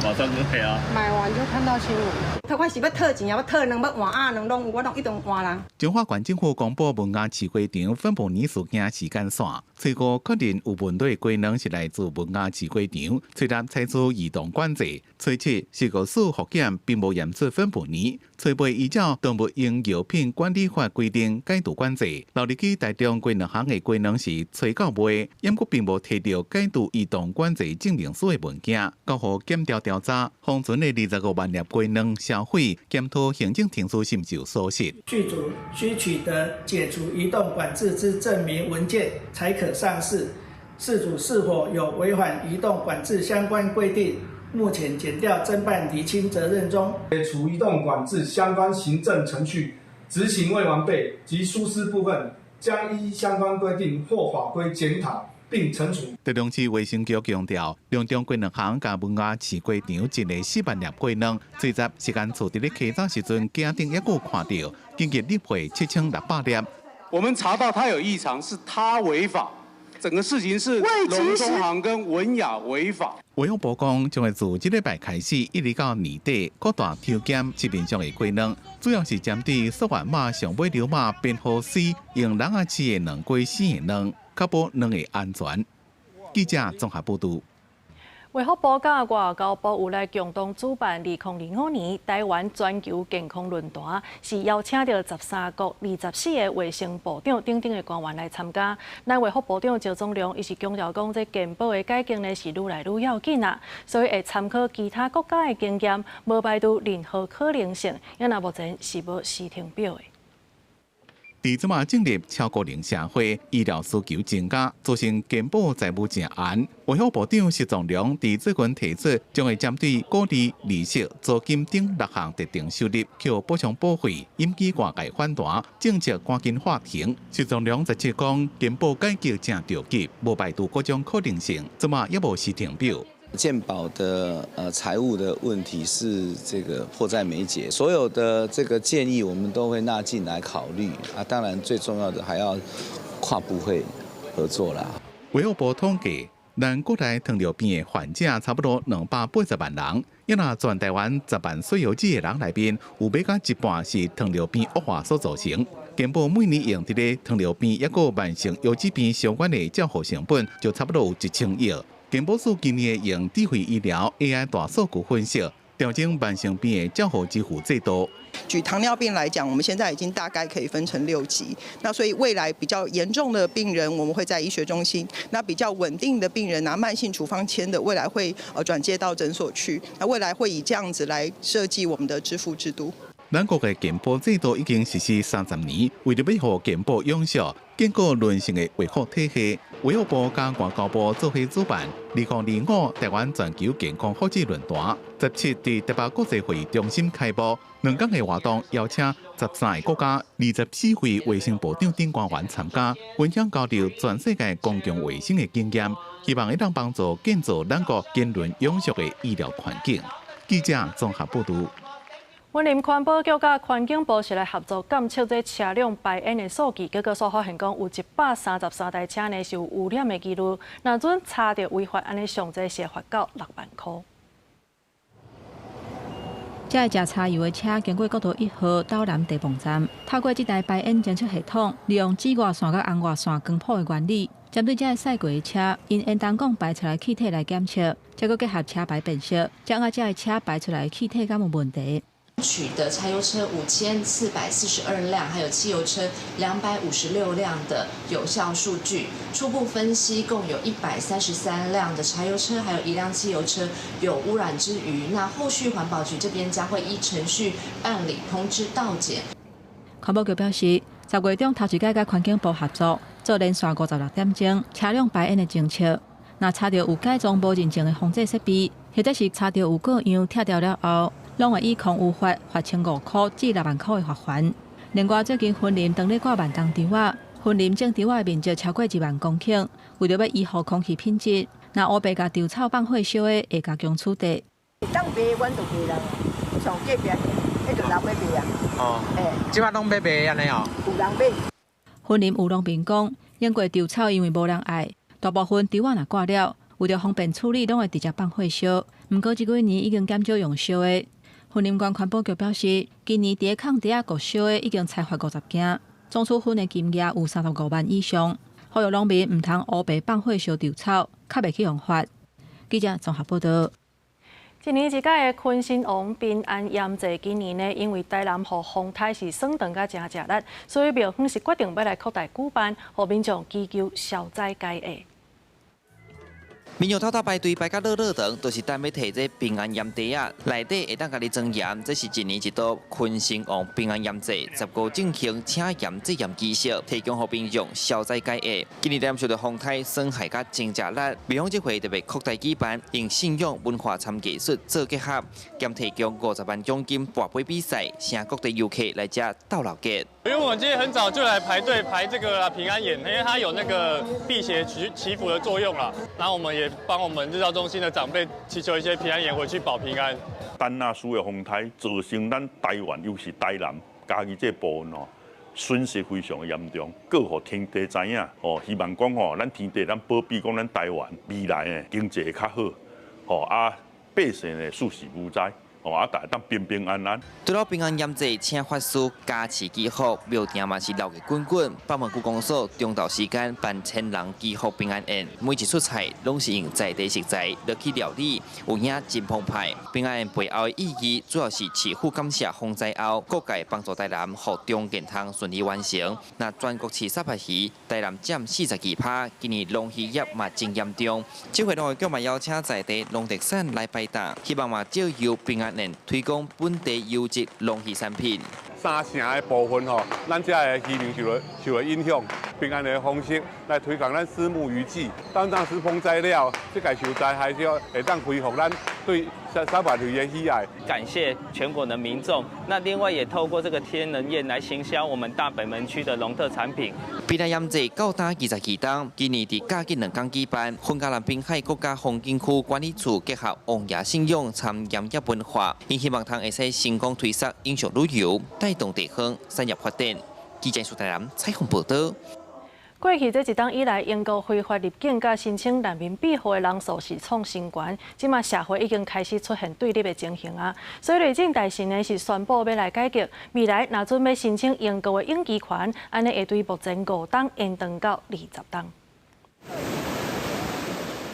馬上就賠啊！買完就看到新聞。他我是欲討錢，欲討卵，欲換鴨卵，攏有，我攏一定換人。彰化縣政府公布文雅飼雞場糞滏事件時間線，初五確認有問題雞卵是來自文雅飼雞場，初六採取移動管制，初七食藥署復檢並無驗出糞滏，初八依照動物用藥品管理法規定解除管制。落入去台中雞卵行的雞卵是初九賣，毋過並無提著解除移動管制證明書的文件，交予檢調調查，封存的25萬粒雞卵銷毀，檢討行政程序是毋是有疏失。畜主須取得解除移動管制之證明文件，才可上市。飼主是否有違反移動管制相關規定？目前檢調偵辦釐清責任中。解除移動管制相關行政程序執行未完備及疏失部分，將依相關規定或法規檢討並懲處。台中市衛生局強調，龍中雞卵行佮文雅飼雞場一个4萬粒雞卵，初十食安處佇咧稽查時陣，鏡頂猶閣看著，緊急入貨7600粒。我們查到他有異常，是他違法，整個事情是龍中行跟文雅違法。衛福部講，將會自這禮拜開始，一直到年底，擴大抽檢市面上的雞卵，主要是針對溯源碼上尾條碼編號 C 用籠仔飼的卵雞生的卵，確保卵的安全。記者綜合報導。衛福部佮外交部有來共同主辦2025年台灣全球健康論壇，是邀請著13國24個衛生部長等等的官員來參加。咱衛福部長趙宗龍伊是強調講，這健保的改革呢是愈來愈要緊啊，所以會參考其他國家的經驗，無排除任何可能性。抑若目前是無時程表的。佇佇這馬進入超高齡社會，醫療需求增加，造成健保財務誠絚。衛福部長石崇良佇最近提出，將會針對股利、利息、租金等六項特定收入，扣補充保費，引起外界反彈，政策趕緊喊停。石崇良17講，健保改革誠著急，無排除各種可能性，這馬猶無時程表。健保的財務的問題是這個迫在眉睫，所有的這個建議我們都會納進來考慮啊。當然最重要的還要跨部會合作啦。衛福部統計，咱國內糖尿病的患者差不多280萬人，抑若全台灣10萬歲有志的人內面，有欲到一半是糖尿病惡化所造成。健保每年用佇咧糖尿病抑閣慢性腰子病相關的照護成本，就差不多有1000億。健保署今年用智慧醫療 AI 大數據分析，調整慢性病的照護支付制度。舉糖尿病來講，我們現在已經大概可以分成6級。那所以未來比較嚴重的病人，我們會在醫學中心；那比較穩定的病人拿慢性處方簽的，未來會轉介到診所去。那未來會以這樣子來設計我們的支付制度。咱國的健保制度已經實施30年，為著欲予健保永續，建構韌性的衛福體系，衛福部佮外交部做伙主辦2025台灣全球健康福祉論壇，17佇台北國際會議中心開幕。2天的活動邀請13個國家24位衛生部長等官員參加，分享交流全世界公共衛生的經驗，希望會當幫助建造咱國堅韌永續的醫療環境。記者綜合報導。雲林環保局佮環境部是來合作監測這車輛排煙的數據，結果所發現講有133台車呢是有污染的記錄，若準查著違法，按呢上濟是罰到6萬箍。這个食柴油的車經過國道1號斗南地泵站，透過這台排煙偵測系統，利用紫外線佮紅外線光譜的原理，針對這个駛過的車，𪜶煙筒管排出來氣體來檢測，再閣結合車牌辨識，知影這个車排出來的氣體敢有問題。取得柴油車5442輛，還有汽油車256輛的有效數據。初步分析，共有133輛的柴油車，還有1輛汽油車有污染之虞。那後續環保局這邊將會依程序辦理通知到檢。環保局表示，10月中頭一擺佮環境部合作，做連續56點鐘車輛排煙的偵測。若查著有改裝無認證的防濟設備，或者是查著有過樣拆掉了後，攏會以空污法罰1500塊至6萬塊的罰鍰。另外，最近雲林當咧掛萬重稻仔，雲林種稻仔的面積超過1萬公頃，為著欲維護空氣品質，若烏白共稻草放火燒的，會加強處罰。當賣，阮就賣啦，像隔壁，彼就人欲賣啊。哦，欸，這擺攏欲賣按呢哦。有人買。雲林有農民講，用過稻草因為無人愛，大部分稻仔若割了，為著方便處理，攏會直接放火燒。毋過這幾年已經減少用燒的。雲林縣環保局表示，今年佇咧空地仔焗燒的已經裁罰50件，總處分的金額有35萬以上。呼籲農民毋通烏白放火燒稻草，較袂去予罰。記者綜合報導。一年一屆的坤親王平安鹽祭，今年呢，因為台南予風颱是損斷甲誠食力，所以廟方是決定欲來擴大舉辦，予民眾祈求消災解厄。民眾偷偷排隊排甲落落長，就是等欲提這平安鹽袋仔，內底會當共你裝鹽。這是一年一度坤親王平安鹽祭，15進行請鹽祭鹽儀式，提供予民眾消災解厄。今年台南受著風颱損害甲真食力，廟方這回特別擴大舉辦，用信仰文化參藝術做結合，兼提供50萬獎金跋杯比賽，請各地遊客來遮鬥鬧熱。因為我們今天很早就來排隊排這個平安鹽，因為它有那個辟邪祈祈福的作用啦。然後我們也幫我們日照中心的長輩祈求一些平安鹽回去保平安。丹那斯的風颱造成咱台灣，尤其是台南、嘉義這部分哦，損失非常的嚴重。閣予天地知影哦，希望講吼，咱天地咱保庇講咱台灣未來的經濟會較好，吼啊，百姓呢四時無災。哦，啊，大家當平平安安。除了平安鹽祭，請法師加持祈福，廟埕嘛是鬧熱滾滾。北門區公所中晝時間辦千人祈福平安宴，每一出菜攏是用在地食材落去料理，有影真澎湃。平安宴背後的意義，主要是祈福感謝風災後各界幫助台南，予重建通順利完成。那全國飼沙白魚，台南佔42%，今年龍魚業嘛真嚴重。這回農業局嘛邀請在地農特產來擺檔，希望嘛藉由平安宴推廣本地優質龍魚產品。三成的部分吼，咱遮的漁民受到影響。平安的方式來推廣咱虱目魚季，當當時風災了，這個受災害之後，會當恢復咱對三文魚的喜愛。感謝全國的民眾，那另外也透過這個天人宴來行銷我們大北門區的農特產品。平安鹽祭到今22冬，今年佇加緊2工舉辦。雲嘉南濱海國家風景區管理處結合王爺信仰參鹽業文化，𪜶希望通會使成功推捒影像旅遊，帶動地方產業發展。記者蘇台南採訪報道。過去這一冬以來，英國非法入境佮申請難民庇護的人數是創新懸，這馬社會已經開始出現對立的情形啊。所以內政大臣呢是宣布欲來改革，未來若準備申請英國的永居權，按呢會對目前5冬延長到20冬。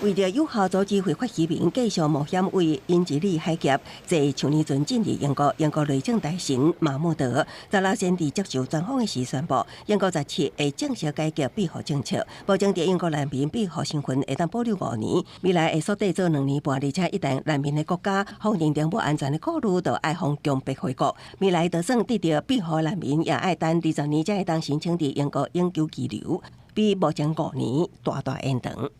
為著有效阻止非法移民繼續冒險為英吉利海峽坐長年船進入英國，英國內政大臣馬穆德16先佇接受專訪的時宣布，英國17會正式改革庇護政策，保證佇英國難民庇護身份會當保留5年，未來會縮短做2年半，而且一旦難民的國家否認著無安全的顧慮，就愛予強迫回國。未來就算得著庇護難民，也愛等20年才會當申請佇英國永久居留，比目前5年大大延長。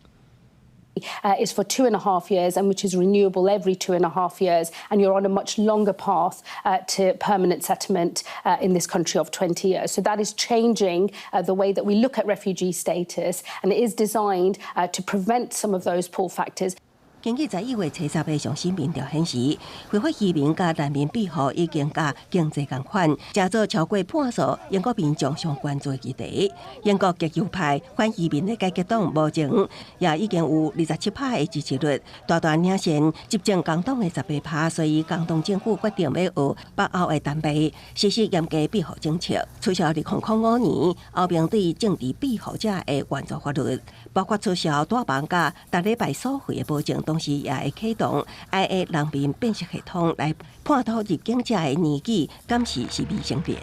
Is for 2.5 years and which is renewable every 2.5 years, and you're on a much longer path to permanent settlement in this country of 20 years. So that is changing the way that we look at refugee status, and it is designed to prevent some of those pull factors. 根據11月70的上新民調顯示，非法移民佮難民庇護已經佮經濟仝款，成做超過半數英國民眾上關注的議題。英國極右派反移民的改革黨目前也已經有27趴的支持率，大大領先執政工黨的18趴，所以工黨政府決定欲學北歐的丹麥，實施嚴格庇護政策，取消2005年歐盟對政治庇護者的援助法律，包括取消帶房佮逐禮拜鎖費的保證。同時也會啟動 IA 人面辨識系統來判斷入境者的年紀，敢是未成年。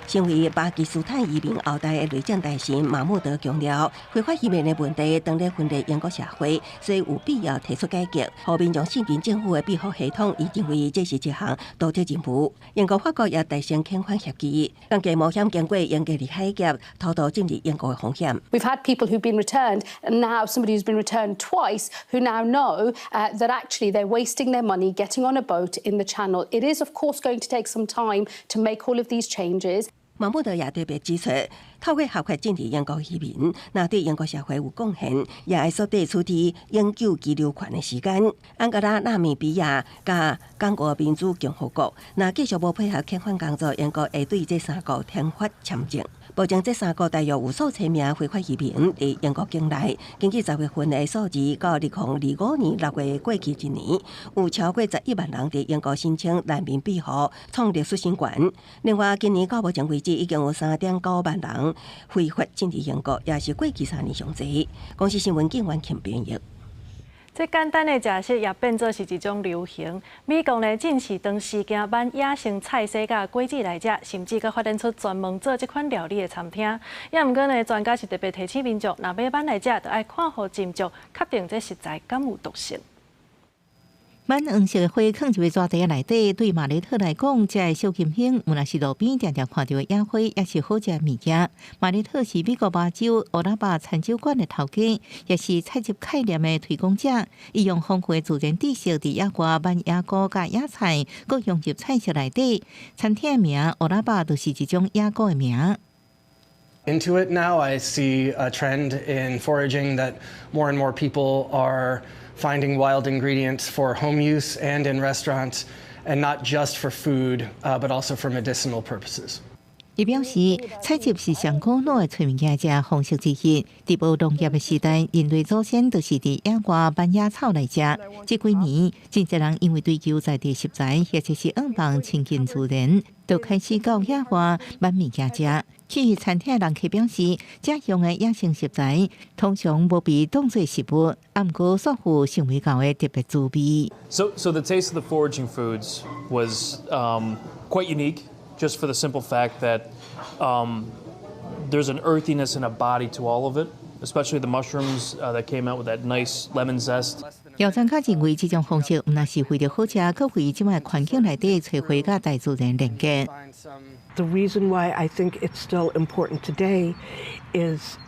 身為巴基斯坦移民後代的內政大臣馬穆德強調，非法移民的問題當咧分裂英國社會，所以有必要提出改革，予民眾信任政府的庇護系統。伊認為這是一項道德任務。英國法國也達成遣返協議，降低冒險經過英吉利海峽偷渡進入英國的風險。 We've had people who've been returned, and now somebody who's been returned twice, who now know that actually they're wasting their money getting on a boat in the Channel. It is, of course, going to take some time to make all of these changes. 馬穆德也特別指出，透過合法進入英國移民，若對英國社會有貢獻，也會縮短取得永久居留權的時間。安哥拉、納米比亞佮剛果民主共和國，若繼續無配合遣返工作，英國會對這三國停發簽證。目前這三國大約有數千名非法移民佇英國境內。根據10月份的數字，到2025年6月過去一年，有超過11萬人佇英國申請難民庇護，創歷史新高。另外，今年到目前為止，已經有3.9萬人非法進入英國，也是過去3年上濟。公視新聞警員陳編譯。這簡單的食食也變做是一種流行。美國呢，進市長時間挽野生菜薒佮果子來食，甚至閣發展出專門做這款料理的餐廳。也毋過呢，專家是特別提醒民眾，若欲挽來食，就愛看好斟酌，確定這食材敢有毒性。挽黃色的花囥入紙袋內底，對馬雷特來講，這个小金星，毋但是路邊定定看著的野花，也是好食的物件。馬雷特是美國麻州奧拉巴餐酒館的頭家，也是採集概念的推廣者。伊用豐富的自然知識，佇野外挽野菇佮野菜，閣融入菜色內底。餐廳的名奧拉巴就是一種野菇的名。 Into it now, I see a trend in foraging that more and more people are finding wild ingredients for home use and in restaurants, and not just for food, but also for medicinal purposes. 伊表示，採集是上古腦的揣物件食方式之一。佇無農業的時代，人類祖先就是佇野外挽野草來食。這幾年，真濟人因為追求在地食材，或者是向望親近自然，就開始到野外挽物件食。去餐廳的人客表示，這樣的野生食材通常無被當做食物，毋過煞有想袂到的特別滋味。 So the taste of the foraging foods was quite unique, just for the simple fact that there's an earthiness and a body to all of it, especially the mushrooms that came out with that nice lemon zest. 有專家認為，這種方式毋但是為著好食，閣為這擺環境內底揣花佮大自然連結。The reason why I think it's still important today is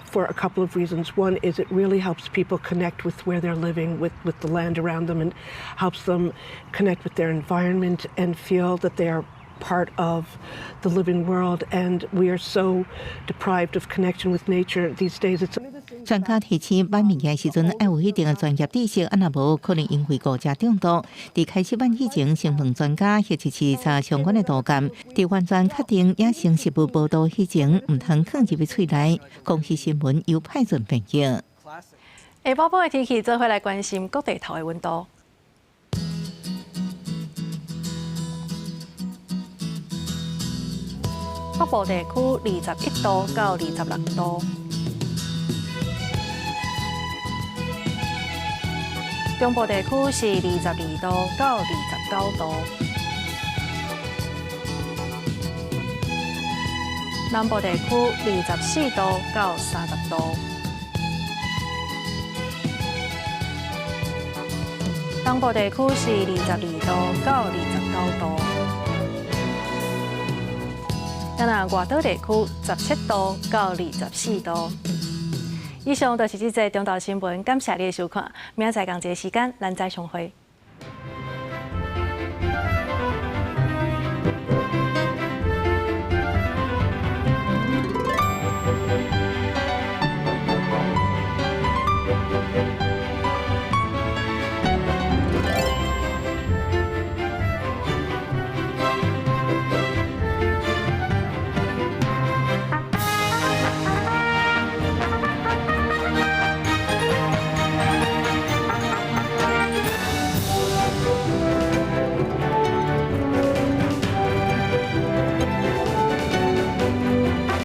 for a couple of reasons. One is it really helps people connect with where they're living, with the land around them, and helps them connect with their environment and feel that they are part of the living world. And we are so deprived of connection with nature these days. It's 專家提醒，挽物件時陣愛有一定的專業知識，啊若無可能因為誤食中毒。佇開始挽以前，先問專家或者是查相關的圖鑑，佇完全確定野生食物無毒以前，毋通囥入去喙內。公視新聞由派准編譯。下晡晡的天氣，做伙來關心各地頭的溫度。北部地區21度到26度。中部地區是22度到29度，南部地區24度到30度，東部地區是22度到29度，咱外島地區17度到24度。以上就是這節中晝新聞，感謝你的收看，明仔載仝這個時間，咱再相會。